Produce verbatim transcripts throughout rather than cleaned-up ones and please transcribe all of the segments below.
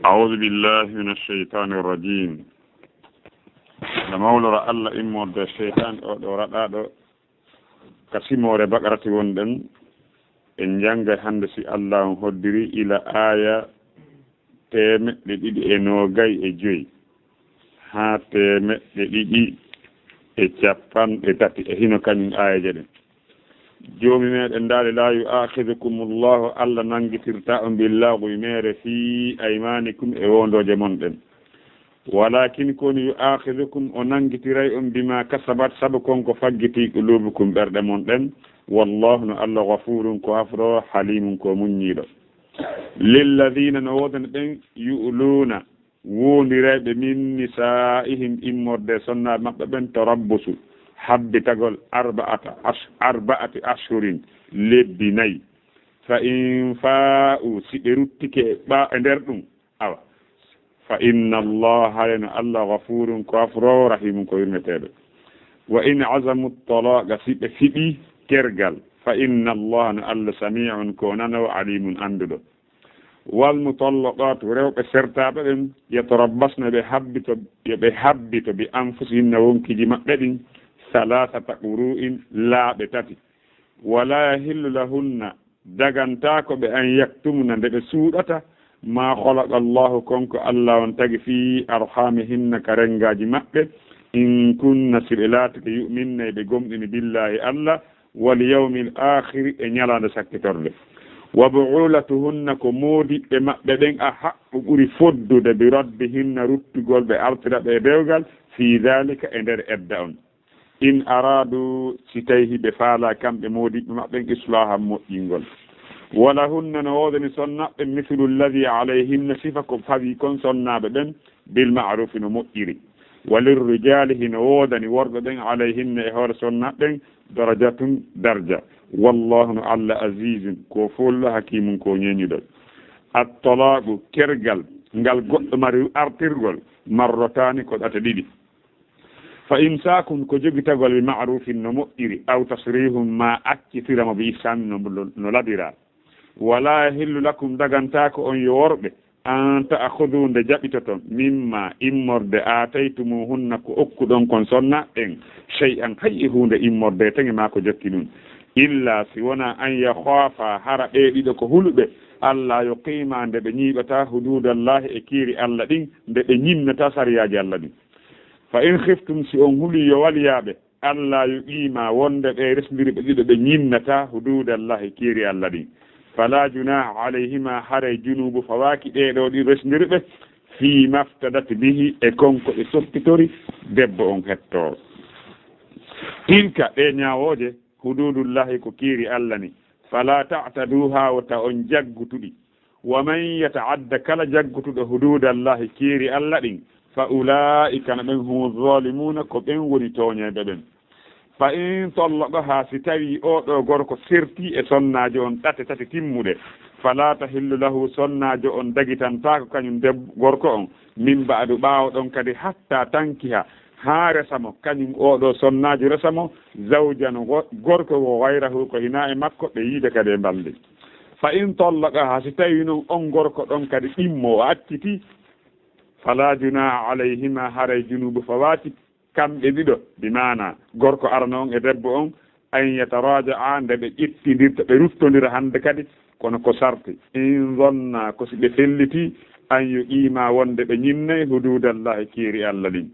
A'udhu billahi minash shaytanir rajim. Na mawlora Allah immorde shaytan o ɗo raɗaɗo ka simore bakarati wonɗen. En jangay hande si Allah on hoddiri ila aya temeɗɗe ɗiɗi e nogay e joyi haa temeɗɗe ɗiɗi e capanɗe tati e hino kañum aayeeje ɗen. Joomi meɗen daali, "La yu'akhidhukumullahu, Allah nangitirta on, billaghwi mere fi aymanikum e wondooje mon ɗen. Walakin ko woni yu'akhidhukum, o nangitiray on bima kasabat, sabu kon ko faggiti qulubukum ɓerɗe mon ɗen. Wallahu, no Allah, ghafurun, ko hafroowo, halimun, ko muññiiɗo." Lilladhina, no woodani ɓen, yu'luna, wondirayɓe, min nisa'ihim, immorde e sonnaaɓe maɓɓe ɓen, tarabbusu, habbitagol, arba'ata ash-, arba'ati ashhurin, lebbi nayi. Fa in fa'u, si ɓe ruttike e ɓa-, e nder ɗum, awa. Fa inna Allah, haray no Allah, ghafurun, ko hafroowo, rahimun, ko yurmeteeɗo. Wa in azamu talaqa, si ɓe fiɓi kergal, fa inna Allah, no Allah, sami'un, ko nanoowo, alimun, annduɗo. Wal mutallaqatu, rewɓe sertaaɓe ɓen, yatarabbasna, ɓe habbito, yo ɓe habbito, bi anfusihinna, wonkiji maɓɓe ɗin, salasata quru'in, laaɓe tati. Wala yahillu lahunna, dagantaako ɓe, an yaktumna, nde ɓe suuɗata, ma khalaqa Allahu, kon ko Allah on tagi, fi arhamihinna, ka rengaji maɓɓe, in kunna, si ɓe laatike, yu'minna, ɓe gomɗini, billahi, Allah, wal yawmil akhiri, e ñalaande sakkitorde. Wa bu'ulatuhunna, ko moodiɓɓe maɓɓe ɓen, ahaqqu, ɓuri foddude, bi raddihinna, ruttugol ɓe, artira ɓe e dewgal, fi dhalika, e nder edda on. In aradu, si tawi hiɓe faala kamɓe moodiɓɓe maɓɓen, islahan, moƴƴingol. Walahunna, no woodani sonnaɓe, mithlu alladhi alayhinna, sifa ko fawi kon sonnaɓe ɓen, bil ma'rufi, no moƴƴiri. Walirrijali, hino woodani worɓe ɓen, alayhinna, e hoore sonnaɓe ɓen, darajatun, darja. Wallahu, no Allah, azizun, ko fooluɗo, hakimun, ko ñeñuɗo. At-talaqu, kergal, ngal goɗɗo mari artirgol, marratani, ko ɗate ɗiɗi. Fa imsakun, ko jogitagol, bi ma'rufin, no moƴƴiri, aw tasrihun, ma accitira mo, bi ihsan, no, no, no labira. Wala yahillu lakum, dagantaako on, yo worɓe, an ta'khudhu, nde jaɓitoton, mimma, immorde, ataytumuhunna, ko okkuɗon kon sonna en, shay'an, hay e huunde, immorde, tege ma ko jokki ɗum, illa, si wona, an yakhafa, hara ɓe ɗiɗo ko huluɓe, alla yuqima, nde ɓe ñiiɓata, hududallahi, e kiiri Alla ɗin, nde ɓe ñinnata sariyaaji Alla ɗin. Fa in khiftum, si on huli, yo waliyaaɓe, alla yuqima, wonde ɓe resndiri ɓe ɗiɗo ɓe ñinnata hududallahi, kiiri Alla ɗin, fala junaha alayhima, haray junubu fawaaki ɓee ɗoo ɗiɗo resndiri ɓe, fi maftadat bihi, e kon ko ɓe sottitori debbo on hettoo. Tilka, ɗee ñaawooje, hududullahi, ko kiiri Alla ni, fala ta'taduha, wota on jaggutu ɗi. Wa man yata'adda, kala jaggutuɗo hududallahi, kiiri Alla ɗin, fa ula'ika, no ɓen, humu zalimuna, ko ɓen woni tooñeeɓe ɓen. Fa in tallaqaha, si tawi oo ɗoo gorko serti e sonnaajo on ɗate tati timmuɗe, fala tahillu lahu, sonnaajo on dagitantaako kañum deb-, gorko on, min ba'du, ɓaawo ɗon kadi, hatta tankiha, haa resa mo, kañum oo ɗoo sonnaajo resa mo, zawjan, go-, gorko, wo ghayrahu, ko hinaa e makko, ɓe yiida kadi e mbalndi. Fa in tallaqaha, si tawi non on gorko ɗon kadi ɗimmo, o acciti, fala junaha alayhima, haray junubu fawaaki kamɓe ɗiɗo, bi maana gorko arano on e debbo on, an yataraja'a, nde ɓe ƴettindirta, ɓe ruttondira hande kadi, kono ko sarti, in zanna, ko si ɓe felliti, an yuqima, wonde ɓe ñinnay, hududallahi, kiiri Alla ɗin.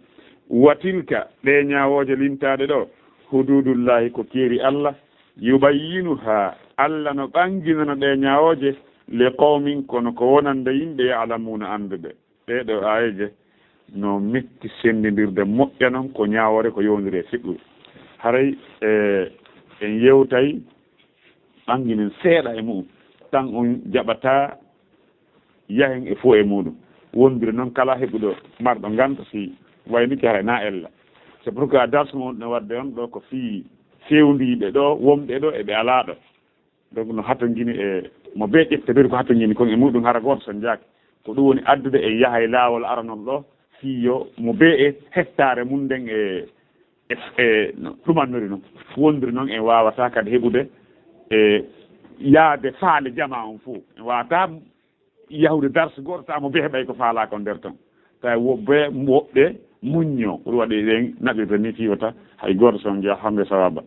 Wa tilka, ɗee ñaawooje lintaaɗe ɗoo, hududullahi, ko kiiri Alla, yubayyinuha, Alla no ɓanginano ɗee ñaawooje, li qawmin, kono ko wonande yimɓe, ya'lamuna, annduɓe. Ɗee ɗoo aayeeje no metti senndindirde, moƴƴa non ko ñaawoore, ko yowndiri e fiɓɓude. Haray, e, en yewtay ɓannginen seeɗa e mu'un, tan on jaɓataa yahen e fuu e muuɗum. Wonndiri non kala heɓuɗo marɗo ngannto, si waynike, haray na ella. C'est pourquoi darsu mo wonɗen waɗde on ɗoo ko fii fewndiiɓe ɗoo, wonɓe ɗoo e ɓe alaa ɗoo. Donc no hatonjini e mo bee ƴettodori ko hatonjini kon e muɗum, hara gooto son jaaki. Ko ɗum woni addude e yaha e laawol aranol ɗoo, fii yo mo bee e hettaare mum nden e, e, e no ɗumannori non. Wondiri noon en waawataa kadi heɓude e yaade faale jamaa on fof. En waawataa yahude darse gooto, tawa mo behe ɓay ko faalaa kon nder ton. Tawa woɓɓe, woɓɓe muññoo. Ko ɗum waɗi ɗen naɓirta ni, fii wota hay gooto son jeya hannde sawaaba.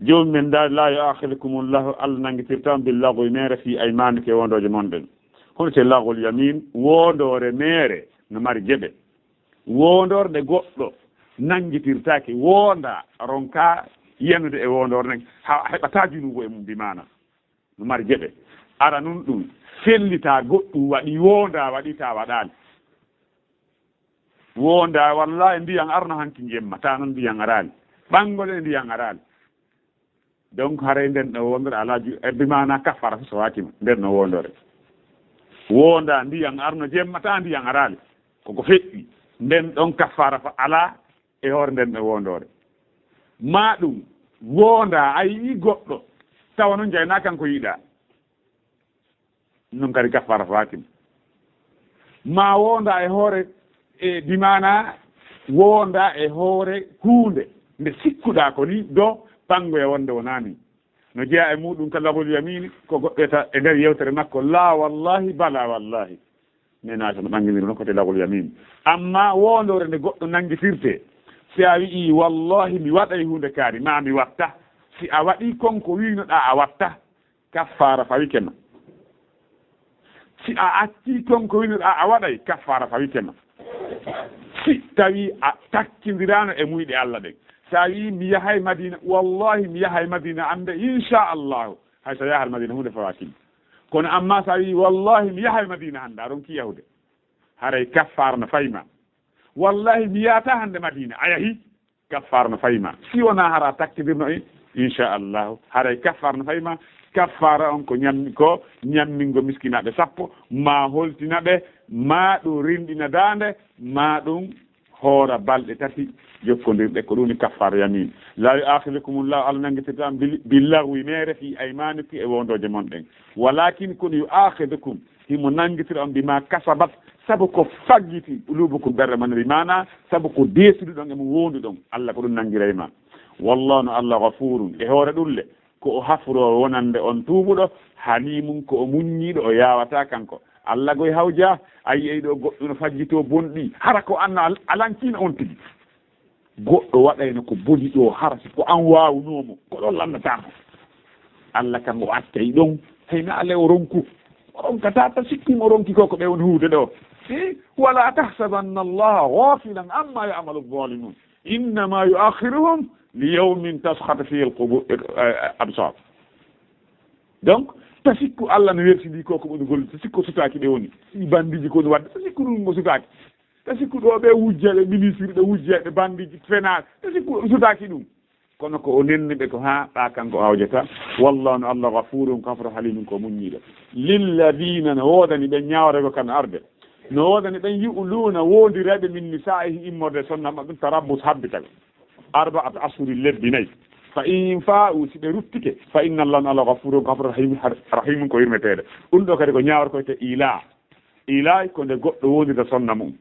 Joomum en daali, "Laa yu'aakhidhukumullahu", Allah nanngitirtaa on, "bil-laghwi", meere, "fii aymaanikum", e woondooje mon ɗen. Hono te laghwul yamin, woondoore meere no mari geɓe. Woondoore nde goɗɗo nanngitirtaake, woonda, ronka yenude e woondoore nden, haa heɓataa junuubu e mum, bi maana no mari geɓe. Ara nun ɗum fellitaa goɗɗum waɗi, woonda waɗi, ta waɗaali. Woonda walla e ndiyan arno hanki jemma, ta non ndiyan araali. Ɓanngol e ndiyan araali. Donc, haray nden ɗo woondore alaa ju-, e bi maana kaffara so watima nden no woondore. Woonda ndiyan arno jemma, ta ndiyan araali. Koko feƴƴi. Nden ɗon kaffara fa alaa e hoore nden ɗo woondore. Ma ɗum, woonda a yi'i goɗɗo, tawa non jayna kanko yiɗa. Ɗum kadi kaffara faaki. Ma woonda e hoore, e bi maana woonda e hoore huunde nde sikkuɗaa ko ni do ɓanngoya wonde wonaa ni. No jeyaa e muuɗum ka laghwul yamini, ko goɗɗo eta e nder yewtere makko, "Laa wallahi, balaa wallahi." Nenaata no ɓanginiri non ko te laghwul yamin. Amma woondoore nde goɗɗo nanngitirte, si a wi'i, "Wallahi, mi waɗay huunde kaari," ma mi watta. Si a waɗi kon ko wi'unoɗaa a watta, kaffaara fawike ma. Si a acci kon ko wi'unoɗaa a waɗay, kaffaara fawike ma. Si tawi a takkindiraano e muyɗe Allah ɗen. Si a wi'i, "Mi yahay Madina, wallahi, mi yahay Madina hannde, insha Allahu." Hay so yahay Madina, huunde fawaaki. Kono amma si a wi'i, "Wallahi, mi yahay Madina hannde," a ronki yahude. Haray kaffaara no fay ma. "Wallahi, mi yaata hannde Madina," a yahi. Kaffaara no fay ma. Si wonaa hara takkidirno e, insha Allahu, haray kaffaara no fay ma. Kaffaara on ko ñam-, ko ñammingo miskinaaɓe sappo, ma holtina ɓe, ma ɗum rinɗina daande, ma ɗum hoora balɗe tati jokkondirɗe. Ko ɗum woni kaffaara yamin. "Laa yu'aakhidhukumullahu", Allah nanngitirtaa on bil-, "bil-laghwi" meere, "fii aymaanikum", e woondooje mon ɗen. "Walaakin", kono, "yu'aakhidhukum", himo nanngitira on, "bimaa kasabat", sabu ko faggiti, "quluubukum", ɓerɗe mon, bi maana sabu ko deesuduɗon e mum, woonduɗon. Allah ko ɗum nanngiray ma. "Wallaahu", no Allah, "ghafuurun", e hoore ɗum le, ko o hafuroowo wonande on tuubuɗo, "haliimun", ko o muññiiɗo, o yaawataa kanko. Allah goy hawjaa, a yi'ay ɗo goɗɗo no fajjitoo bonɗi, hara ko an a, a lankiino on tigi. Goɗɗo waɗayno ko boni ɗo, hara si ko an waawunoo mo, ko ɗon lannataa mo. Allah kan o accay ɗon, hay na ale o ronku. O ronkataa, ta sikki mo ronki ko, ko ɓe woni huude ɗo. Si, "Walaa tahsabanna Allaha ghafilan amma ya'malu zalimun. Innama yu'akhiruhum li yawmin tashkhatu fihi al-qubu-, eh, absar." Donc, ta sikku Allah no weltini ko, ko ɓe woni gollude, ta sikku o sutaaki ɓe woni. Si bandiji ko woni wadde, ta sikku ɗum o sutaaki. Ta sikku ɗo ɓe wujja ɓe ministre, ɓe wujja ɓe bandiji fena, ta sikku o sutaaki ɗum. Kono ko o nenni ɓe ko haa ɓa kanko o hawjata. Wallahu no Allah ghafurun, ko hafro halimun, ko muññiiɗo. Lilladina, no woodani ɓen ñaawre ko kan arde. No woodani ɓen yu'luuna woondirayɓe min nisaa'ihim immorde sonna maɓɓe ɗum tarabbus habbitago. Arba'ata ashhurin lebbi nayi. Fa in fa'u si ɓe ruttike. Fa inna Allah no Allah ghafurun ko hafro rahim, har-, rahimun ko yurmeteeɗo. Ɗum ɗo kadi ko ñaawre ko te ila. Ilay ko nde goɗɗo woondirta sonna mum.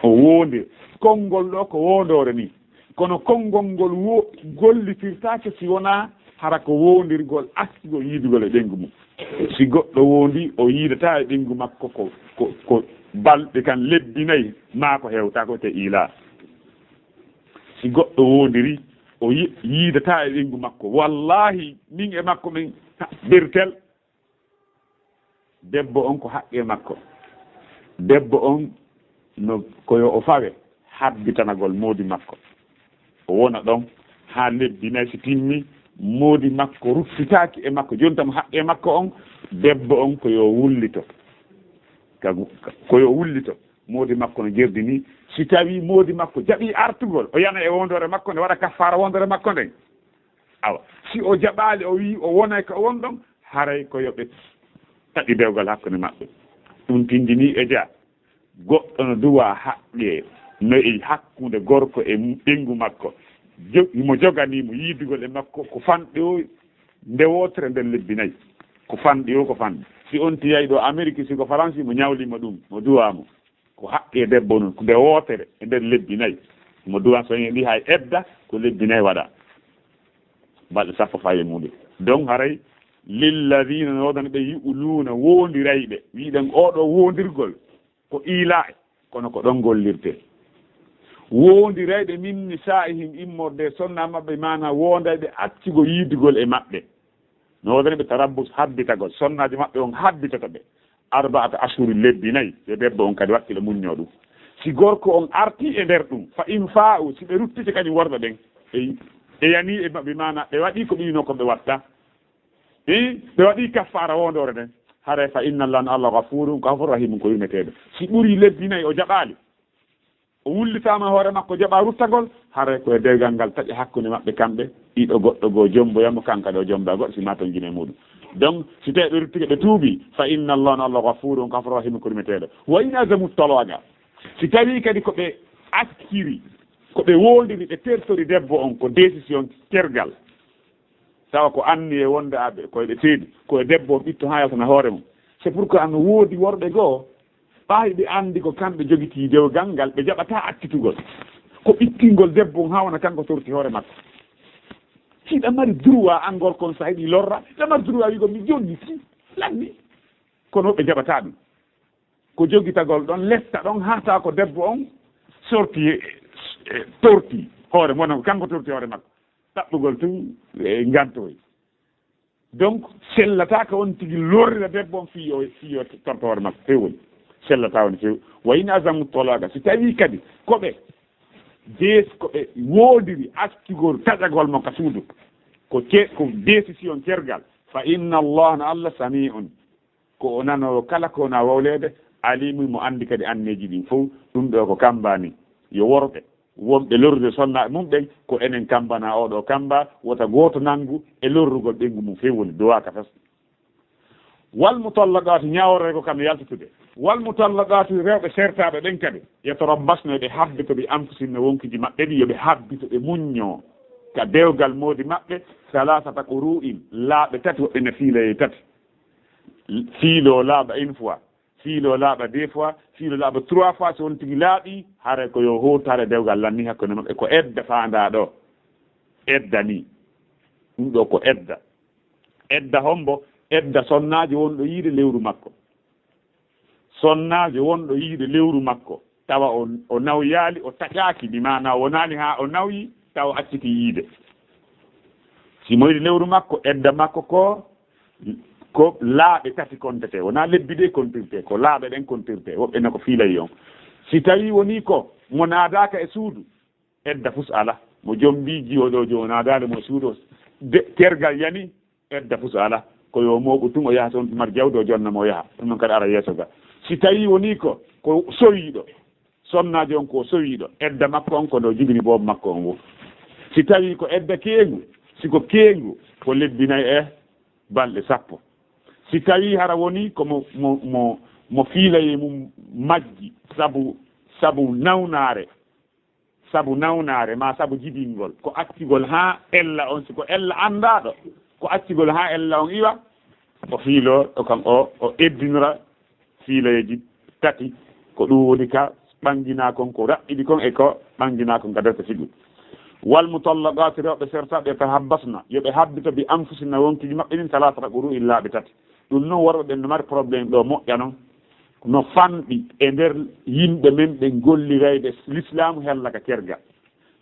O woondir. Konngol ɗo ko woondoore ni. Kono konngol ngol wo-, gollitirtaake si wonaa hara ko woondirgol askigol yiidugol e ɓeyngu mum. Si goɗɗo woondi, o yiidataa e ɓeyngu makko ko, ko, ko balɗe kan lebbi nayi, maa ko hewta ko te ila. Si goɗɗo woondiri, o yi-, yiidataa e ɓeyngu makko. Wallahi, min e makko min bertel. Debbo on ko haqqe makko. Debbo on no ko yo o fawe habbitanagol moodi makko. O wona ɗon haa lebbi nayi si timmi, moodi makko ruttitaaki e makko. Jonta mo haqqe makko on, debbo on ko yo wullito. Ka, ko yo wullito. Moodi makko no jerdini. Si tawi moodi makko jaɓi artugol, o yana e wondore makko nde, waɗa kaffaara wondore makko nden. Awa, si o jaɓaali, o wi'i o wonay ko o won ɗon, haray ko yo ɓe taƴi dewgal hakkunde maɓɓe. Ɗum tindini e ja, goɗɗo no duwa haqqe no e hakkunde gorko e ɓeyngu makko. Jo-, mo jogani mo yiidugol e makko ko fanɗi o nde wootere nder lebbi nayi. Ko fanɗi o, ko fanɗi. Si on tiyay ɗo Amerique, si ko Faransi, mo ñawli mo ɗum, mo duwa mo. Ko haqqe debbo nun, ko nde wootere e nder lebbi nayi. Mo duwan so en ndi hay edda, ko lebbi nayi waɗa. Balɗe sappo fayi e muuɗum. Donc haray Lilladina, no woodani ɓe, yu'luuna, woondirayɓe. Wiɗen oɗo woondirgol ko iilaa, kono ko ɗon gollirte. Woondirayɓe min nisaa'ihim, immorde e sonna maɓɓe, maana woondayɓe accugo yiidugol e maɓɓe. No woodani ɓe tarabbus, habbitagol, sonnaajo maɓɓe on habbitata ɓe. Arba'ata ashhurin, lebbi nayi, yo debbo on kadi wakkilo muñño ɗum. Si gorko on arti e nder ɗum, fa in faa'u, si ɓe ruttike kañum worɓe ɓen, ɓe, ɓe yani e maɓɓe, maana ɓe waɗi ko ɓe yino ko ɓe watta. Ɓe waɗi kaffaara wondoore nden. Haray fa inna Allah, Allah ghafurun, ghafurur rahimun, ko yurmeteeɗo. Si ɓuri lebbi nayi o jaɓaali, o wullitaama hoore makko, jaɓa ruttagol, haray ko e dewgal ngal taƴa hakkunde maɓɓe kamɓe ɗiɗo, goɗɗo goo jomboya mo, kanka ɗo jomba goɗɗo, si ma ton jine muɗum. Donc, si tawi ɓe ruttike ɓe tuubi, fa inna Allah, Allah ghafurun, ghafurur rahimun, ko yurmeteeɗo. Wa in azamu talaqa, si tawi kadi ko ɓe acciri, ko ɓe woondiri, ɓe tertori debbo on, ko décision kergal. Tawa ko anniye wonde aɓe koyɗe teeɗi, ko e debbo on ɓitto haa yaltana hoore mum. C'est pourquoi no woodi worɓe goo, ɓayɓe anndi ko kamɓe jogitii dewgal ngal, ɓe jaɓataa accitugol. Ko ɓittingol debbo on haa wona kanko torti hoore makko. Hiɗa mari droit an gorko on, so a yiɗi lorra, hiɗa mari droit wi'ugol mi jonniti, lanni. Kono ɓe jaɓataa ɗum. Ko jogitagol ɗon, lesta ɗon, haa tawa ko debbo on sorti, e, e, torti hoore, wona kanko torti hoore makko. Ɗaɓɓugol tun, e, ngantoy. Donc, sellataa ko on tigi lorrira debbo on fii yo, fii yo torto hoore makko. Few woni. Sellataa woni few. Wa in azamu talaqa, si tawi kadi ko ɓe des-, ko ɓe woodiri accugol taƴagol mo ka suudu, ko ce-, ko décision cergal, fa inna Allah, no Allah, sami'un, ko o nanoowo kala ko wona wowleede, alimun, mo anndi kadi anneeji ɗin fow. Ɗum ɗo ko kamba ni. Yo worɓe wonɓe lorrude sonnaaɓe mum ɓen, ko enen kambana oɗo kamba, wota gooto nanngu e lorrugol ɓeyngu mum few woni duwaa ka fes. Wal mutallaqaatu, ñaawore ko kam yaltude. Wal mutallaqaatu, rewɓe sertaaɓe ɓen kadi, yatarabbasna, yo ɓe habbito, bi anfusihinna, wonkiji maɓɓe ɗi, yo ɓe habbito, ɓe muññoo ka dewgal moodi maɓɓe, salaasata quru'in, laaɓe tati, woɓɓe ne fiiloye tati. Fiiloo laaɓa une fois, fiiloo laaɓa deux fois, fiiloo laaɓa trois fois, so on tigi laaɓi, haray ko yo hootu, haray dewgal lanni hakkunde maɓɓe, ko edda faandaa ɗo. Edda ni. Ɗum ɗo ko edda. Edda hombo? Edda sonnaajo wonɗo yiide lewru makko. Sonnaajo wonɗo yiide lewru makko, tawa o, o nawyaali, o taƴaaki, bi maana o wonaali haa o nawyi, tawa o acciti yiide. Si mo yiide lewru makko, edda makko ko, ko laaɓe tati kontete, wonaa lebbi ɗe kontirte, ko laaɓe ɗen kontirte, woɓɓe na ko fiilayi on. Si tawi woni ko mo naadaaka e suudu, edda fus ala. Mo jombi jiwo ɗo, jo naadaali mo e suudu, de, tergal yani, edda fus ala. Ko yo mooɓu tun, o yaha toon, mar jawdi, o jonna mo, o yaha. Ɗum noon kadi ara yeeso ga. Si tawi woni ko, ko sowiiɗo, sonnaajo on ko sowiiɗo, edda makko on ko nde o jibini boobo makko on wo. Si tawi ko edda keengu, si ko keengu, ko lebbi nayi e balɗe sappo. Si tawi hara woni ko mo, mo, mo, mo fiilaye mum majji sabu, sabu nawnaare, sabu nawnaare maa sabu jibingol, ko accugol haa ella on, si ko ella anndaaɗo, ko accugol haa ella on iwa, o fiiloo, o kam o, o eddinora fiiloyeeji tati, ko ɗum woni ka ɓanginaa kon, ko raɓɓiɗi kon e ko ɓanginaa kon ka defte fiqhu. Wal mutallaqaati, rewɓe sertaaɓe, yatarabbasna, yo ɓe habbito, bi anfusihinna, wonkiji maɓɓe ɗin, salaasata quru'in, laaɓi tati. Ɗum noon, worɓe ɓen no mari problème ɗo moƴƴa noon, no fanɗi e nder yimɓe men ɓen gollirayɓe lislaamu hella ka kergal.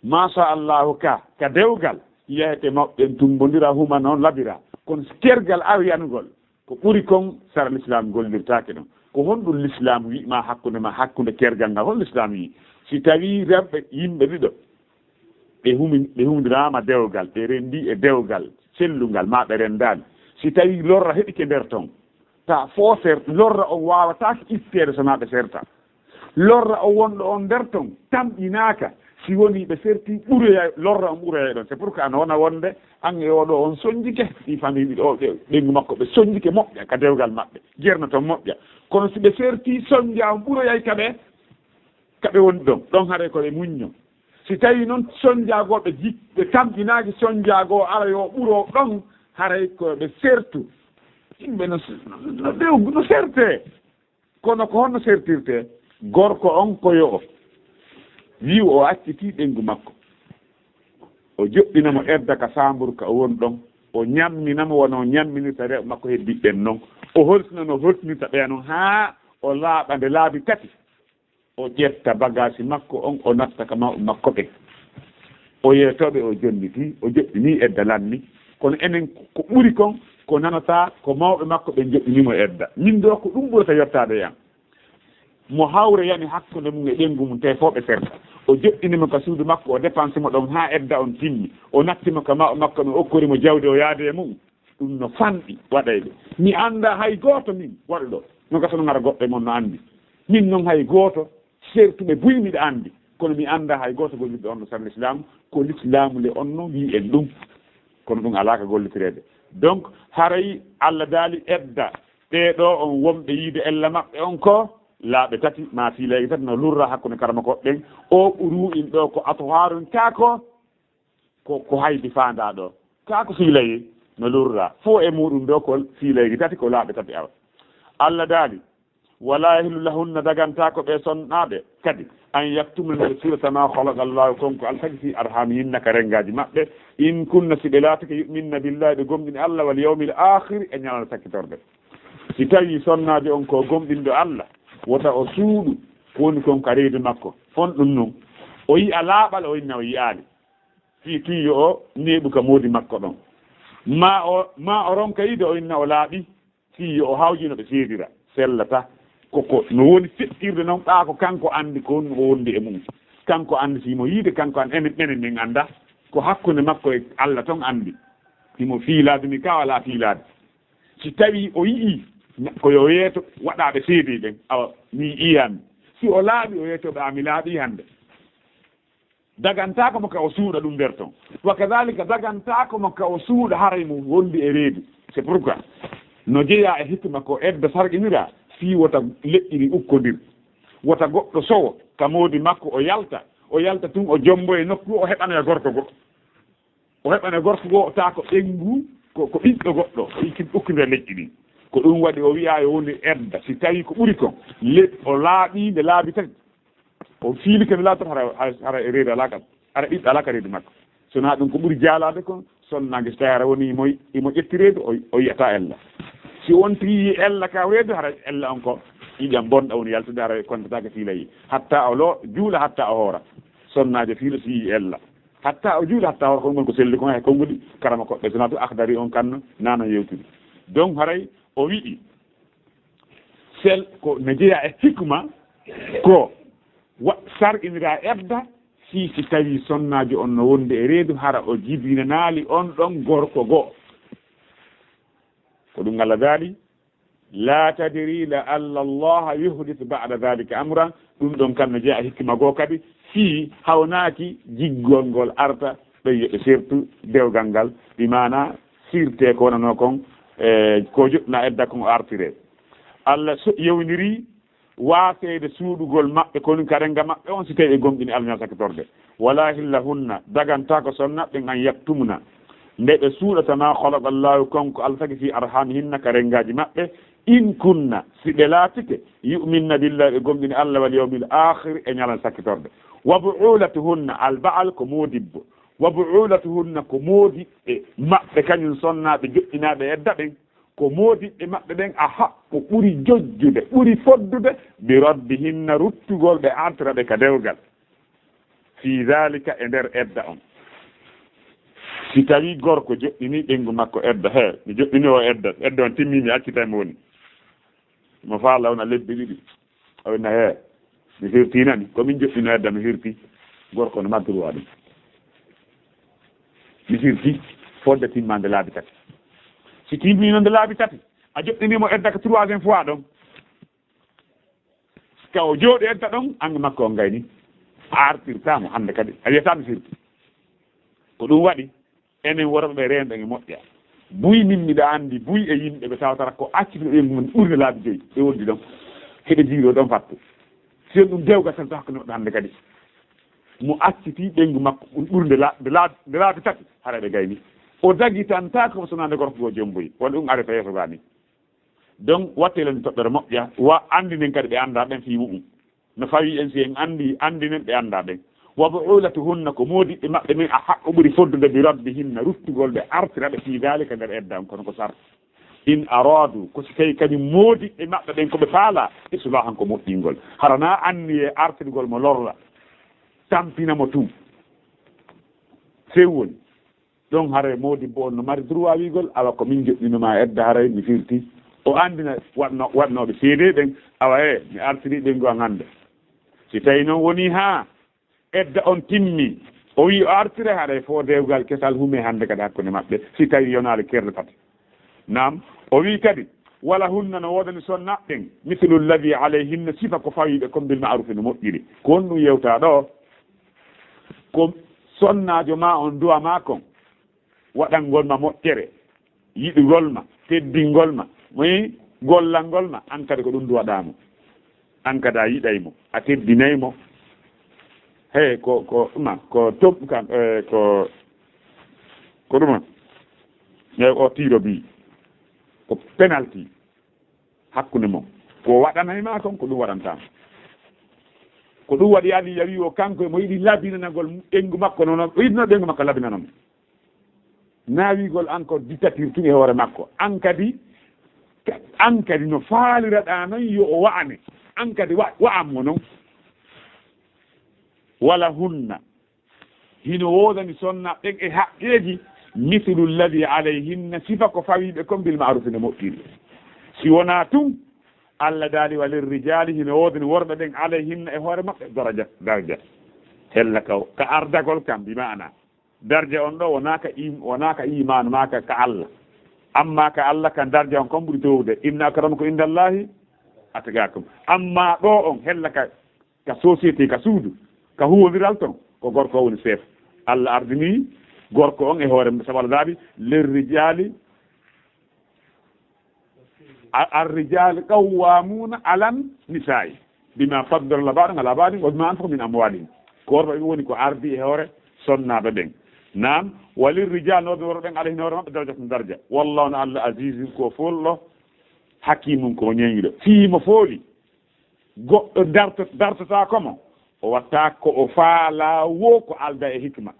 Machallahu, ka, ka dewgal, yahete mawɓe ɓen tumbondira, huma noon labira. Kono si kergal ari yanugol, ko ɓuri kon sara lislaam gollirtaake ɗon. Ko honɗum lislaam wi ma hakkunde ma, hakkunde kergal ngal? Hol lislaam wi si tawi rewɓe yimɓe ɗiɗo ɓe humi-, ɓe humdiraama dewgal, ɓe renndi e dewgal sellungal, maa ɓe renndaani. Si tawi lorra heɓike nder ton, ta fooser, lorra on waawataake itteede so maa ɓe serta. Lorra on wonɗo on nder ton tamƴinaaka, si woni ɓe serti ɓuroyay, lorra on ɓuroyay ɗon. C'est pourquoi no wona wonde an e oɗo on sonjike, ɗi famille ɗiɗo o, ɓe, ɓeyngu makko ɓe sonjike moƴƴa ka dewgal maɓɓe, jerna ton moƴƴa. Kono si ɓe serti sonja on ɓuroyay ka ɓe, ka ɓe woni ɗon, ɗon haray ko ɓe muñño. Si tawi noon sonjaago ɓe jik-, ɓe tamƴinaaki sonjaago ara yo ɓuro ɗon, haray ko ɓe sertu. Yimɓe no, no, no dew-, no serte. Kono ko honno sertirte? Gorko on ko yo o wi'u o accitii ɓeyngu makko. O joɗɗina mo edda ka saamburu ka o woni ɗon. O ñammina mo wano o ñamminirta rewɓe makko heddiiɓe ɓen non. O holtina no holtinirta ɓeya non haa o laaɓa nde laabi tati. O ƴetta bagaasi makko on, o natta ka mawɓe makko ɓen. O yeetoo ɓe, o jonniti, o joɗɗini edda lanni. Kono enen ko ɓuri kon, ko nanata ko mawɓe makko ɓen joɗɗini mo edda. Min ɗoo ko ɗum ɓurata yottaade e an. Mo hawre yani hakkunde mum e ɓeyngu mum, tee fof ɓe serta. O joɗɗini mo ka suudu makko, o dépense mo ɗon haa edda on timmi. O natti mo ka mawɓe makko ɓen, o okkori mo jawdi, o yaade e mum. Ɗum no fanɗi waɗayɓe. Mi anndaa hay gooto min waɗuɗo. No gasa non hara goɗɗo e mon no anndi. Min non hay gooto sertuɓe buy miɗa anndi. Kono mi anndaa hay gooto gollirɗo on no sara lislaamu. Ko lislaamu nde on no wi'i en ɗum. Kono ɗum alaa ka gollitireede. Donc, haray Allah daali edda ɓee ɗoo on wonɓe yiide ella maɓɓe on ko laaɓe tati, maa fiilayge tati no lurra hakkunde karamokooɓe ɓen. O ɓuru in ɗoo ko atwaarun, kaa ko ko, ko haydi faandaa ɗoo. Kaa ko fiilayee no lurraa. Fof e muuɗum ɗoo ko fiilayji tati, ko laaɓe tati awa. Allah daali, "Wala yahillu lahunna", dagantaako ɓe sonnaaɓe kadi, "an yaktumna", ɓe suuɗata, "ma khalaqa Allahu", kon ko Allah tagi, "fi arhamihinna", ka renngaaji maɓɓe, "in kunna", si ɓe laatike, "yu'minna billahi", ɓe gomɗini Allah, "wal yawmil akhir", e ñalande sakkitorde. Si tawii sonnaajo on ko gomɗinɗo Allah, wota o suuɗu ko woni kon ka reedu makko. On ɗum non, o yi'a laaɓal, o inna o yi'aali. Fii tun yo o neeɓu ka moodi makko ɗon. Maa o, maa o ronka yiide o inna o laaɓi, fii yo o hawjino ɓe seedira, sellata. Ko, ko no woni feƴƴirde non, ɓaa ko kanko anndi ko honno o wondi e mum. Kanko anndi si himo yiide, kanko anndi, enen, enen min annda. Ko hakkunde makko e Allah ton anndi. Himo fiilaade mi ka alaa fiilaade. Si tawii o yi'ii, ko yo yeeto waɗaaɓe seedee ɓen, awa mi yi'aani. Si o laaɓi, o yeetoo ɓe, a mi laaɓii hannde. Dagantaako mo ka o suuɗa ɗum nder ton. Wa kadhalika, dagantaako mo ka o suuɗa haray mo wondi e reedu. C'est pourquoi no jeyaa e hikma ko edda sarqiniraa fii wota leƴƴi ɗi ukkondir. Wota goɗɗo sowo ka moodi makko o yalta, o yalta tun o jombo e nokku o heɓanoya gorko goo. O heɓanoya gorko goo, taa ko ɓeyngu, ko, ko ɓiɗɗo goɗɗo, o itti ukkindira leƴƴi ɗin. Ko ɗum waɗi o wi'aa yo woni edda, si tawii ko ɓuri kon, le-, o laaɓii nde laabi tati. O fiilike nde laabi tati, hara, hara, hara e reedu alaa kan, hara ɓiɗɗo alaa ka reedu makko. So naa ɗum ko ɓuri jaalaade kon, sonnaajo so tawii hara woni imo, imo ƴetti reedu, o, o yi'ataa ella. Si wonti yi'ii ella ka reedu, hara ella on ko ƴiƴam bonɗo woni yaltude, hara kontataake fiilayee. Hatta o lo-, juula, hatta o hoora. Sonnaajo fiila si yi'ii ella. Hatta o juula, hatta hoora, kon ngol ko selli kon, hay konnguli karamokooɓe, so naa to Akhdari on kan naano yewtude. Donc, haray o wi'i, sel ko ne jeyaa e hikma ko wa-, sar'inira edda, si, si tawii sonnaajo on no wondi e reedu, hara o jibinanaali on ɗon gorko goo. Ko ɗum Allah daali, "La tadri la'alla Allaha yuhdithu ba'da dhalika amra." Ɗum ɗon kan no jeyaa e hikma goo kadi, si hawnaaki jiggol ngol arta, ɓe yo ɓe sertu dewgal ngal, bi maana sirte ko wonanoo kon, e, ko joɗɗinaa edda kon o artire. Allah so-, yewndiri waaseede suuɗugol maɓɓe, ko woni ka renga maɓɓe on, si tawii ɓe gomɗini Allah ñal sakkitorde. "Wala hillahunna", dagantaako sonnaaɓe ɓen, "an yaktumna", nde ɓe suuɗata, "ma khalaqa Allahu", kon ko Allah tagi, "fi arhamihinna", ka rengaaji maɓɓe, "in kunna", si ɓe laatike, "yu'minna billahi", ɓe gomɗini Allah, "wal yawmil akhir", e ñalande sakkitorde. "Wa bu'ulatuhunna", al ba'al ko moodibbo, "wa bu'ulatuhunna", ko moodiɓɓe maɓɓe, kañum sonnaaɓe joɗɗinaaɓe edda ɓen, ko moodiɓɓe maɓɓe ɓen a haqqu, ɓuri jojjude, ɓuri foddude, "bi raddihinna", ruttugol ɓe, artira ɓe ka dewgal. "Fi dhalika", e nder edda on. Si tawii gorko joɗɗinii ɓeyngu makko edda, "He, mi joɗɗinii o edda, edda on timmii, mi accitay mo woni." Mo faalaa wona lebbi ɗiɗi. O inna, "He, mi firtii nani, ko min joɗɗinoo edda, mi firtii." Gorko no maggiri waɗi. Mi firtii, fodde timmaande laabi tati. Si timmii non nde laabi tati, a joɗɗinii mo edda ka troisième fois ɗon. Ka o jooɗi edda ɗon, an e makko on gayni. A artirtaa mo hannde kadi. A wiyataa mi firti. Ko ɗum waɗi, enen worɓe ɓe reenɗen e moƴƴa. Buy min miɗa anndi, buy e yimɓe ɓe tawata ko accitude ɓeyngu mum ɓurde laabi joyi. Ɓe wondi ɗon. Heɓe jiiɗo ɗon fattu. Si on ɗum dewgal tan to hakkunde maɓɓe hannde kadi. Mo acciti ɓeyngu makko ɓurnde la-, nde laabi, nde laabi tati, hara ɓe gayni. O dagitantaako mo sonaa nde gorko goo jomboyi. Walla ɗum arata yeeso gaa ni. Donc, wattee len toɓɓere moƴƴa, wa anndinen kadi ɓe anndaa ɓen fii mu'un. No fawii en si en anndii, anndinen ɓe anndaa ɓen. Wa bu'ulatuhunna, ko moodiɓɓe maɓɓe ɓen a haqqo ɓuri foddude bi raddihinna, ruttugol ɓe, artira ɓe, fi dhalika, nder edda on, kono ko sarti. In aradu, ko si tawi kadi moodiɓɓe maɓɓe ɓen ko ɓe faala, islahan, ko moƴƴingol. Hara na anniye artirgol mo lorra, tampina mo tun. Few woni. Ɗon haray moodibbo on no mari droit wi'gol, awa ko min joɗɗinoma edda, haray mi firti. O andina waɗno-, waɗnooɓe seedee ɓen, awa e, mi artiri ɓen goo hannde. Si tawi non woni haa edda on timmi, o wi'i o artire, haray fo dewgal kesal hume hannde kadi hakkunde maɓɓe, si tawi yonaali kerde tati. Naam, o wi'i kadi, wala hunna, no woodani sonna ɓen, mislu alladhi alayhinna, sifa ko fawiɓe kon bil ma'rufi no moƴƴiri. Ko honɗum yewta ɗo? Ko sonnaajo ma on du'a ma kon, waɗangol ma moƴƴere, yiɗugol ma, teddingol ma, moy gollangol ma, an kadi ko ɗum duwaɗaa mo. An kadi a yiɗay mo, a teddinay mo. He, ko, ko ɗuma, ko tom-, ka, eh, ko, ko ɗuma. E o tiro bi, ko penalty hakkunde mo. Ko waɗanay ma kon, ko ɗum waɗanta mo. Ko ɗum waɗi Ali yawi o kanko e mo yiɗi labinanagol ɓengu makko noon, o yiɗno ɓengu makko labinanon. Naawigol an ko dictature tun e hoore makko. An kadi, an kadi no faaliraɗaa non yo o wa'ane. An kadi wa-, wa'an mo non. Wala hunna. Hino woodani sonna ɓen e haqqeeji, mislu alladhi alayhinna, sifa ko fawiɓe kon bil ma'rufi no moƴƴiri. Si wonaa tun, Allah daali, wa lirrijaali, hino woodani worɓe ɓen, alayhinna, e hoore maɓɓe, daraja, darja. Hella ka, ka ardagol kam, bi ma'ana. Darja on ɗo wonaa ka im-, wonaa ka iimaanu maa ka, ka Allah. Amma ka Allah kan darja on kon ɓuri towde. Inna akramakum indallahi atqakum. Amma ɗo on hella ka, ka société, ka suudu, ka huwondiral ton, ko gorko o woni chef. Allah ardini gorko on e hoore mum, sabu Allah daabi, lirrijali A-, الرجال قوامون على النساء بما فضل الله بعضهم على بعض وبما أنفقوا من أموالهم. Ko worɓe ɓe woni ko ardi e hoore sonnaaɓe ɓen. Naam, وللرجال, no ɓe worɓe ɓen, عليهن, hoore maɓɓe, درجة, darja. والله, no Allah, عزيز, ko foolɗo, حكيم, ko ñeeñuɗo. Fii mo fooli, goɗɗo darto-, dartotaako mo, o watta ko o faalaa woo ko alda e hikma.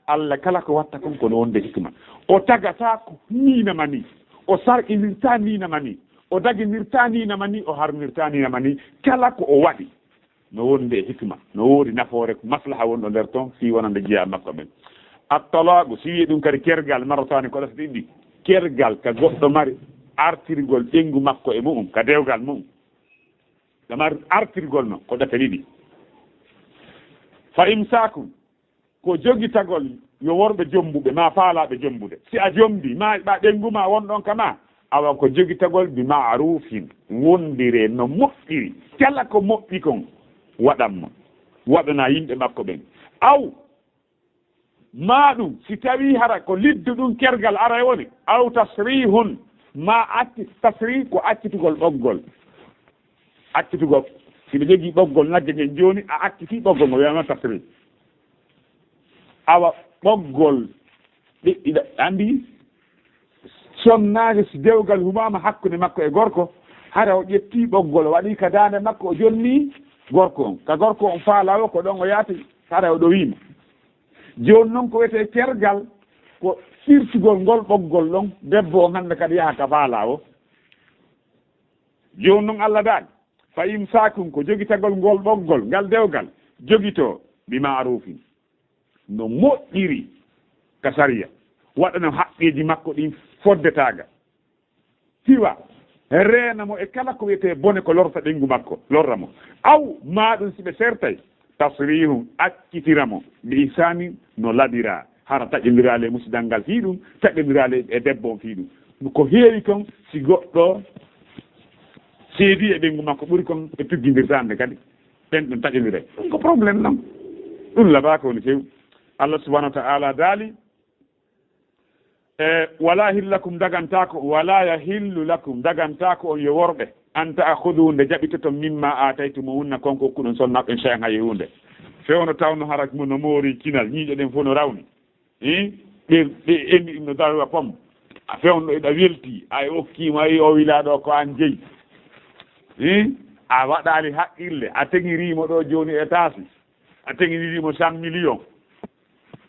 Allah kala ko watta kon ko no wonde hikma. O tagata ko nii na ma nii. O sar'inirta nii na ma nii. O daginirta nii na ma nii. O harminirta nii na ma nii. Kala ko o waɗi no wonde e hikma. No woodi nafoore, maslaha wonɗo nder ton fii wonande jeyaa makko ɓen. At-talaqu, si wi'i ɗum kadi kergal, marrataani, ko ɗate ɗiɗi. Kergal ka goɗɗo mari artirgol ɓengu makko e mu'un, ka dewgal mu'un. Ka mari artirgol no ko ɗate ɗiɗi. Fa imsaakun, ko jogitagol yo worɓe jombuɓe, maa faalaaɓe jombude. Si a jombi, maa ɓa ɓengu maa won ɗon ka maa, awa ko jogitagol bi ma'rufin, wondire no moƴƴiri. Kala ko moƴƴi kon, waɗan mo. Waɗana yimɓe makko ɓen. Aw, maa ɗum, si tawii hara ko liddu ɗum kergal aray woni, aw tasrihun, maa acci-, tasrih ko accitugol ɓoggol. Accitugol, si ɓe jogii ɓoggol nagge ngen jooni, a accitii ɓoggol ngol, wiyaama tasrih. Awa ɓoggol, ɗi-, ɗiɗa, anndi, sonnaajo, si dewgal humaama hakkunde makko e gorko, hara o ƴettii ɓoggol, o waɗii ka daande makko, o jonnii gorko on. Ka gorko on faalaa o, ko ɗon o yaati, hara o ɗowiima. Jooni non ko wiyetee kergal, ko sirtugol ngol ɓoggol ɗon, debbo on hannde kadi yaha ka faalaa o. Jooni non Allah daali, fa imsaakun, ko jogitagol ngol ɓoggol, ngal dewgal, jogitoo bi ma'rufin. No moƴƴiri ka sariya, waɗana haqqeeji makko ɗin foddetaaga. Siwa, reena mo e kala ko wiyetee bone ko lorta ɓengu makko, lorra mo. Aw, maa ɗum si ɓe sertay, tasrihun, accitira mo, bi ihsanin, no laɓiraa. Hara taƴondiraali e musidal ngal fii ɗum, taƴondiraali e debbo on fii ɗum. Ko heewi kon, si goɗɗo seedii e ɓengu makko ɓuri kon ɓe tuggindirta hannde kadi. Ɓen ɗum taƴondiray. Ɗum ko problème non. Ɗum laɓaaka woni few. Allah subhanahu wa ta'ala daali, e, wala hillakum dagantaako, wala yahillu lakum dagantaako on yo worɓe, an ta'khudhu nde jaɓitoton mimma ataytumuhunna kon ko okkuɗon sonnaaɓe ɓen shay'an hay huunde. Fewndo tawno hara mo no moori kinal, ñiiƴe ɗen fof no rawni. Ɓe, ɓe enndi ɗum no dawa pom. A fewndo eɗa welti, ay okkiima, ay o wilaa ɗo ko an jeyi. A waɗaali haqqille, a teŋirii mo ɗo jooni e taasi. a teŋiniri mo cent millions,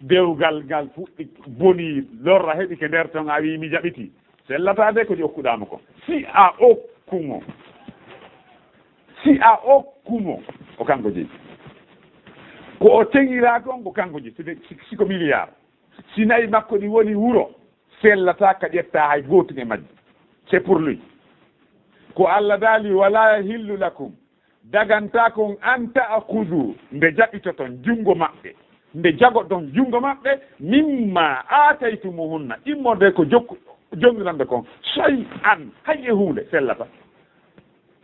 dewgal ngal fuɗɗi boni, lorra heɓi ke nder ton, a wi mi jaɓiti, sellataa de ko jokkuɗaa mo ko. Si a okku mo, si a okku mo, ko kanko jeyi. Ko o teŋiraa kon, ko kanko jeyi. Si, si, si ko milliard, si nayi makko ɗi woni wuro, sellataa ka ƴettaa hay gootum e majji. C'est pour lui. Ko Allah daali, "Wala yahillu lakum", dagantaa kon, "an ta'khudhu", nde jaɓitoton junngo maɓɓe, nde jagoton junngo maɓɓe, "mimma ataytumuhunna", immorde ko jokku, jonngiranɓe kon, "shay'an", hay e huunde sellataa.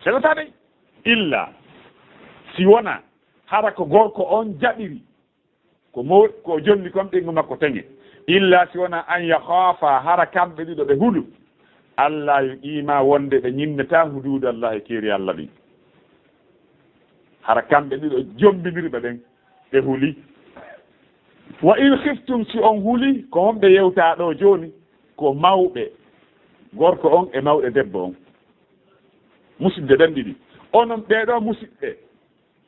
Sellataa dey. Illa si wonaa hara ko gorko on jaɓiri, ko mo, ko jonni kon ɓeyngu makko teŋe. Illa si wonaa an yakhaafa, hara kamɓe ɗiɗo ɓe hulu, "alla yuqiima", wonde ɓe ñinnataa, "huduudallahi", keeri Allah ɗin. Hara kamɓe ɗiɗo jombinirɓe ɓen, ɓe huli. "Wa in khiftum", si on huli, ko honɓe yewtaa ɗo jooni? Ko mawɓe gorko on e mawɗo debbo on. Musidɓe ɓen ɗiɗi. Onon ɓee ɗoo musidɓe,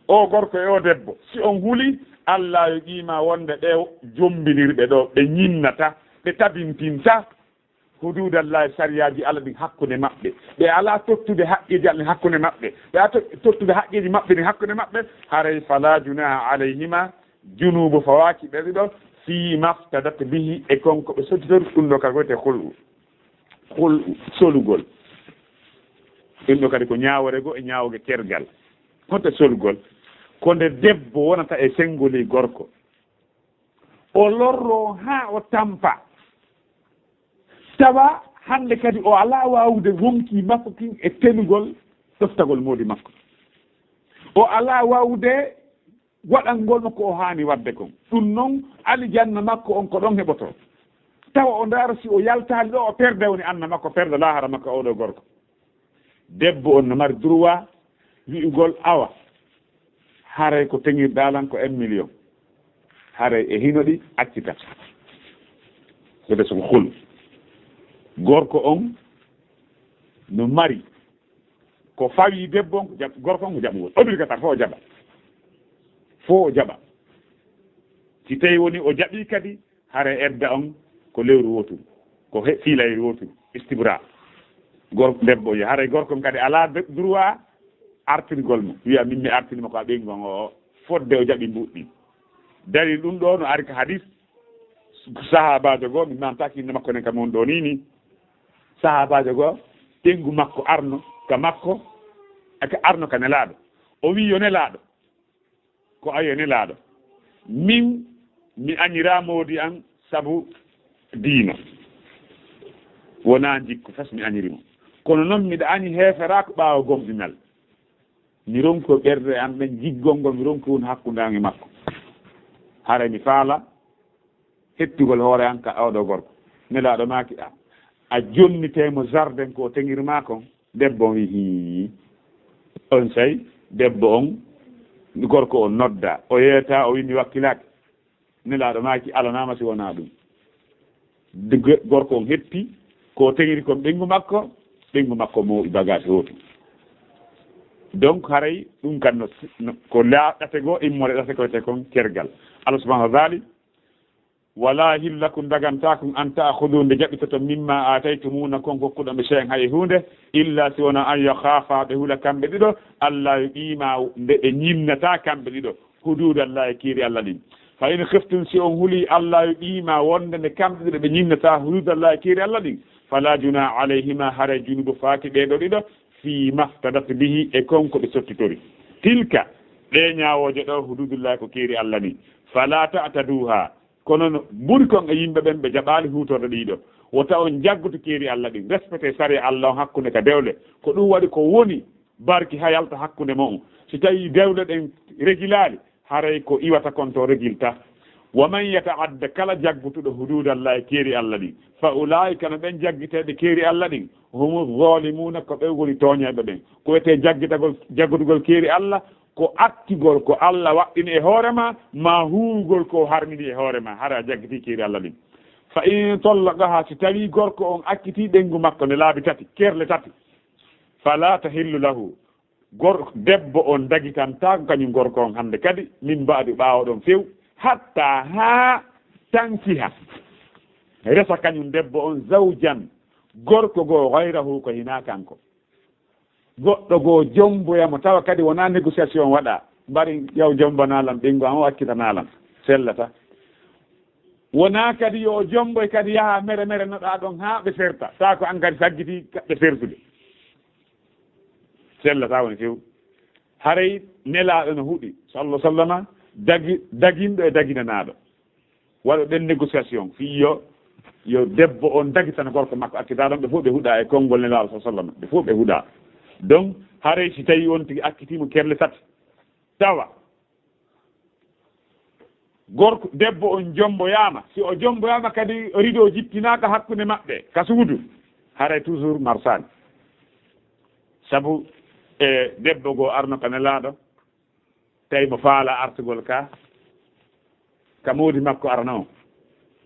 o gorko e o debbo, si on huli, "alla yuqiima", wonde ɓe jombinirɓe ɗo, ɓe ñinnata, ɓe tabintinta, "huduudallahi", sariyaaji Allah ɗin hakkunde maɓɓe. Ɓe alaa tottude haqqeeji Allah ɗin hakkunde maɓɓe. Ɓe alaa to-, tottude haqqeeji maɓɓe ɗin hakkunde maɓɓe. Haray "falaa junaaha alayhima", junuubu fawaaki ɓe ɗiɗo, "fii maftadat bihi", e kon ko ɓe sottitori, ɗum ɗo ka wiyetee khul'u. Khul'u, solugol. Ɗum ɗo kadi ko ñaawore goo e ñaawge kergal. Honto solugol? Ko nde debbo wonata e senngoli gorko. O lorroo haa o tampa. Tawa hannde kadi o alaa waawude wonkii makko kin e tenugol ɗoftagol moodi makko. O alaa waawude waɗangol mo ko o haani waɗde kon. Ɗum non, alijanna makko on ko ɗon heɓotoo. Tawa o ndaara si o yaltaali ɗo, o perda woni anna makko, perda laahara makko, oo ɗoo gorko. Debbo on no mari droit wi'ugol, "Awa, haray ko teŋirɗaa lan ko un million. Haray e hino ɗi accita." Ko des ko hul. Gorko on no mari ko fawii debbo on, ko jaɓ-, gorko on ko jaɓugol. Obligatoire, fo o jaɓa. Fo o jaɓa. Si tawi woni o jaɓii kadi, haray edda on ko lewru wooturu, ko he-, fiilayru wooturu, istibra. Gor-, debbo yo, haray gorko on kadi alaa be-, droit artirgol mo, wiya, "Min mi artini mo ko a ɓeyngu an o, o," fodde o jaɓi mbuuɗi ɗin. Dalil ɗum ɗo no ari ka hadis sahaabaajo goo, mi mantaaki innde makko nden kam woni ɗo nii nii. Sahaabaajo goo, ɓeyngu makko arno ka makko, aka arno ka Nelaaɗo. O wi'i, "Yo Nelaaɗo, ko ayo Nelaaɗo, min mi añiraa moodi an sabu diina, wonaa njikku fes mi añiri mo. Kono non miɗa añi heeferaaku ɓaawo gomɗinal. Mi ronki ɓernde an nden, jiggol ngol mi ronki woni hakkunde an e makko. Haray mi faala hettugol hoore an ka oo ɗoo gorko." Nelaaɗo maaki, "A, a jonnitay mo jardin ko o teŋiri maa kon?" Debbo on wi'i, "Hii." Onsay debbo on, gorko on noddaa, o yeetaa, o wi'i, "Mi wakkilaaki." Nelaaɗo maaki, "Alanaama si wonaa ɗum." De, gorko on heppi ko o teŋiri kon ɓeyngu makko, ɓeyngu makko mo bagage hooti. Donc, haray ɗum kan no, no, ko laa ɗate goo, immore ɗate ko wiyetee kon kergal. Allah subhanahu wa ta'ala, "Wala yahillu lakum", dagantaa kon, "an ta'khudhu", nde jaɓitoton, "mimma ataytumuhunna", kon kokkuɗon ɓe, "shay'an", hay e huunde, "illa", si wonaa, "an yakhaafa", ɓe hula kamɓe ɗiɗo, "alla yuqiima", nde ɓe ñinnataa kamɓe ɗiɗo, "huduudallahi", keeri Allah ɗin. "Fa in khiftum", si on huli, "alla yuqiima", wonde nde kamɓe ɗiɗo ɓe ñinnataa, "huduudallahi", keeri Allah ɗin, "fala junaaha alayhima", haray junuubu faaki ɓee ɗoo ɗiɗo, "fii maftadat bihi", e kon ko ɓe sottitori. "Tilka", ɗee ñaawooje ɗoo, "huduudullahi", ko keeri Allah ɗin, "fala ta'taduuha", kono no mburi kon e yimɓe ɓen, ɓe jaɓaali huutorde ɗii ɗoo. Wota on jaggoto keeri Allah ɗin, respecté sariya Allah on hakkunde ka dewle. Ko ɗum waɗi ko woni barki ha yalta hakkunde mo'on. Si tawii dewle ɗen regilaali, haray ko iwata kon to regilta. "Wa man yata'adda", kala jaggutuɗo, "huduudallahi", keeri Allah ɗin, "fa ulaa'ika", no ɓen jaggiteeɓe keeri Allah ɗin, "humu zaalimuuna", ko ɓen woni tooñeeɓe ɓen. Ko wiyetee jaggitagol, jaggutugol keeri Allah, ko accugol ko Allah waɗɗini e hoore ma, maa huuwugol ko harmini e hoore ma, hara a jaggitii keeri Allah ɗin. "Fa in tallaqaha", si tawii gorko on accitii ɓeyngu makko nde laabi tati, kerle tati, "fala tahillu lahu", Gor-, debbo on dagitantaako kañum gorko on hannde kadi, min mbaadi ɓaawo ɗon few, hatta haa tankiha, resa kañum debbo on zawjan, gorko goo, gayrahu, ko hinaa kanko. Goɗɗo goo jomboya mo, tawa kadi wonaa négociation waɗaa, mbari yaw jombanaa lan ɓinngo am o, accitanaa lan, sellata. Wonaa kadi yo o jomboy kadi yaha mere mere no ɗaa ɗon haa ɓe serta, taa ko an kadi saggitii ka-, ɓe sertude. Sellata woni few. Haray Nelaaɗo no huɗi, sallallahu sallama, dagi-, daginɗo e daginanaaɗo. Waɗo ɗen négociation, fii yo, yo debbo on dagitana gorko makko accitaaɗo, ɓe fof ɓe huɗaa e konngol Nelaaɗo, sallallahu sallama. Ɓe fof ɓe huɗaa. Donc, haray si tawii on tigi accitii mo kerle tati, tawa gorko, debbo on jomboyaama, si o jomboyaama kadi rido jippinaaka hakkunde maɓɓe ka suudu, haray toujours marsaani. Sabu e debbo goo arno ka Nelaaɗo, tawi mo faala artugol ka, ka moodi makko arno on.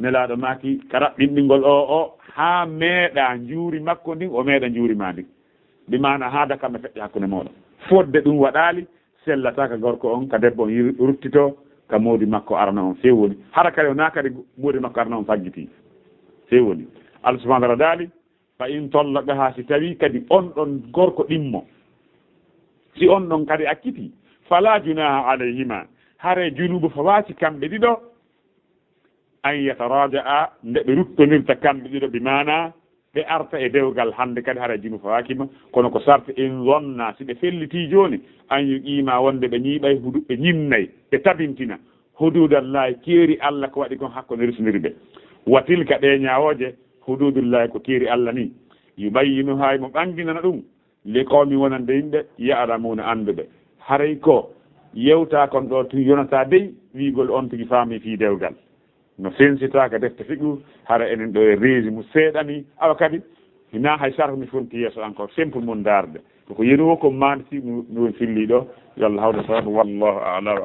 Nelaaɗo maaki ka raɓɓinɗingol o, o, haa meeɗa njuuri makko ndin, o meeɗa njuuri maa ndin. Bi maana haa dakam e feƴƴa hakkunde mooɗon. Fodde ɗum waɗaali, sellata ka gorko on, ka debbo on yir-, ruttito ka moodi makko arano on feewoni. Hara kadi o naa kadi moodi makko arano on faggitii. Feewoni. Allah subhanahu wa ta'ala daali, "Fa in tallaqaha", si tawi kadi on ɗon gorko ɗimmo. Si on ɗon kadi acciti, "fala junaha alayhima", hare junubu fawaaki kamɓe ɗiɗo, an yataraja'a, nde ɓe ruttondirta kamɓe ɗiɗo, bi maana ɓe arta e dewgal hannde kadi hara jinu fawaaki ma, kono ko sarti in zonna, si ɓe fellitii jooni, an yuqiima wonde ɓe ñiiɓay hudu-, ɓe ñinnay, ɓe tabintina huduudallahi, keeri Allah ko waɗi kon hakkunde resindiri ɓe. Wa tilka, ɗe ñaawooje, huduudullahi ko keeri Allah ni. Yubayyinuha, mo ɓanginana ɗum, li qawmi, wonande yimɓe, ya'lamuuna, annduɓe. Haray ko yewta kon ɗo tun yonata dey wiigol on tigi faami fii dewgal. No fensitaaka defte fiqhu, hara enen ɗo e reesi mu seeɗa ni, awa kadi, hinaa hay sarh mi fonti yeeso encore, simple mun ndaarde. Ko ko yenu o ko maandi si mi, mi woni filli ɗo, yo Allah hawde sabab, wallahu a'lam.